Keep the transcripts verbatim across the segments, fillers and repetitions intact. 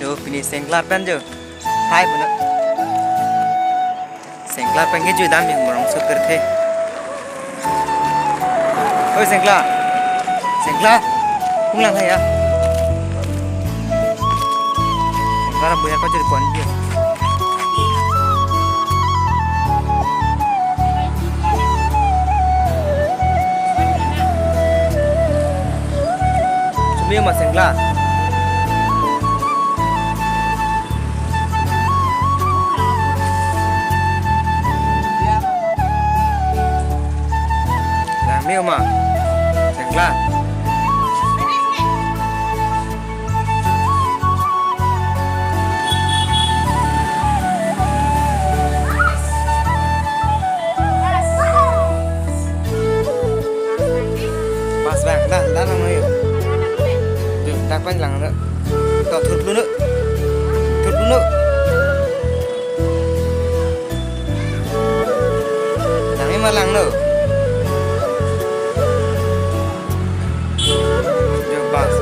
Oh, pini sengklar pen jo. Hai, puno. Sengklar pen ke ju dam yang borong suker the. Oi, sengklar. Sengklar. Kung lang hai ya. Sengklar buya ko jadi kon dia. Chumi ma sengklar. Langme ma sengklar. Pas bang, dah, dah lang ayo. Tuh, tak pen lang, tuh. Tuh, thut dulu, tuh. Thut dulu. Langme ma langno. Jo, bas.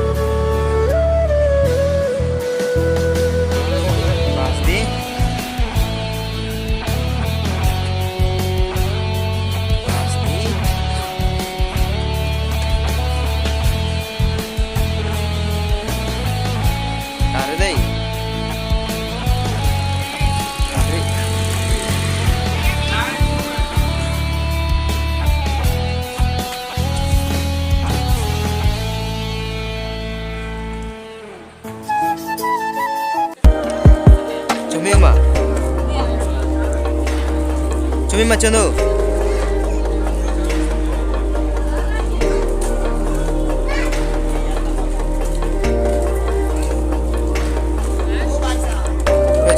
Bas di. Bas di. Kare dei. Kare. Chumi ma. Chumi ma chunu.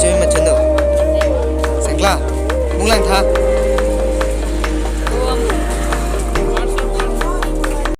Chumi ma chunu. Sengklar. Mung lang tha.